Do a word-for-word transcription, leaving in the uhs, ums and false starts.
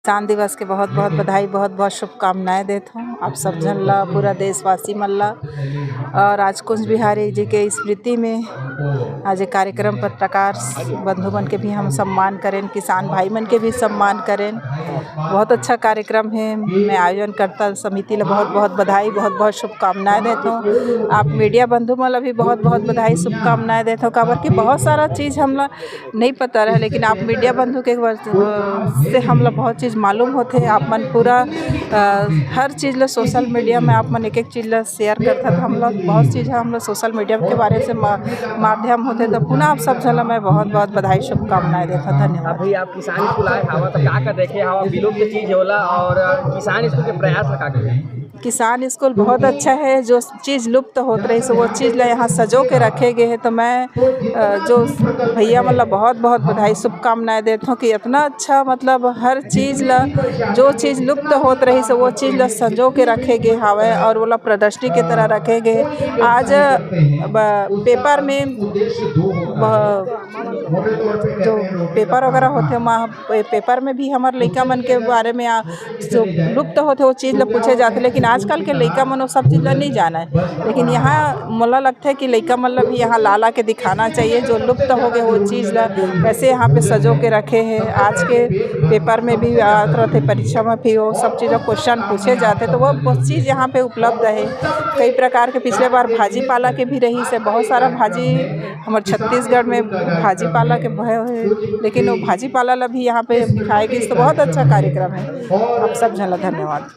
किसान दिवस के बहुत बहुत बधाई, बहुत बहुत शुभकामनाएं देत हूँ आप सब झन ला, पूरा देशवासी मन ला। और आज कुंज बिहारी जी के स्मृति में आज एक कार्यक्रम पत्रकार बंधु मन के भी हम सम्मान करें, किसान भाई मन के भी सम्मान करें। बहुत अच्छा कार्यक्रम है। मैं आयोजनकर्ता समिति ला बहुत बहुत बधाई, बहुत बहुत शुभकामनाएं देत हूँ। आप मीडिया बंधु मन ला भी बहुत बहुत बधाई, शुभकामनाएं देत हूँ। काबर कि बहुत सारा चीज़ हमला नहीं पता रहे, लेकिन आप मीडिया बंधु के वर-, से हमला बहुत चीज़ मालूम होथे। आप मन पूरा, अ, हर चीज़ ला सोशल मीडिया में आप मन एक एक चीज़ ला शेयर करथव, तो हमला बहुत चीज़ है, हमला सोशल मीडिया के बारे से मा-, माध्यम होथे। तो पुनः आप सब झन ला मैं बहुत बहुत बधाई, शुभकामनाएं देत हूँ। धन्यवाद। अभी आप किसान स्कूल आए हवा, तो का का देखे हवा, विलुप्त चीज़ होला और किसान स्कूल के प्रयास ला का कहे? किसान स्कूल बहुत अच्छा है। जो चीज़ लुप्त होत रहिस, वो चीज़ ला यहाँ सजो के रखे गए है। तो मैं, अ, जो भैया मन ला बहुत बहुत बधाई, शुभकामनाएं देत हूँ कि इतना अच्छा, मतलब, हर चीज़ ला, जो चीज़ लुप्त होत रहिस, वो चीज़ ला सजो के रखे गए हावय और वो ला प्रदर्शनी के तरह रखे गए। आज, अ, ब-, पेपर में, ब-, जो पेपर वगैरह होथे, वहाँ पे-, पेपर में भी हमर लइका मन के बारे में आ, जो लुप्त होथे, वो चीज़ ला पूछे जाथे, लेकिन आजकल के लइका मन वो सब चीज़ ला नहीं जानय। लेकिन यहाँ मोला लगथे कि लइका मन ला भी यहाँ ला ला के दिखाना चाहिए, जो लुप्त हो गए वो चीज़ ला कैसे यहाँ पे सजो के रखे हैं। आज के पेपर में भी आत रहथे, परीक्षा में भी वो सब चीज़ ला क्वेश्चन पूछे जाथे, तो वो, वो चीज़ यहाँ पे उपलब्ध है। कई प्रकार के, पिछले बार भाजी पाला के भी रहिस हे, बहुत सारा भाजी हमर छत्तीसगढ़ में भाजी पाला के भय हे, लेकिन वो भाजी पाला ला भी यहाँ पे दिखाए गिस, तो बहुत अच्छा कार्यक्रम है। आप सब झन ला धन्यवाद।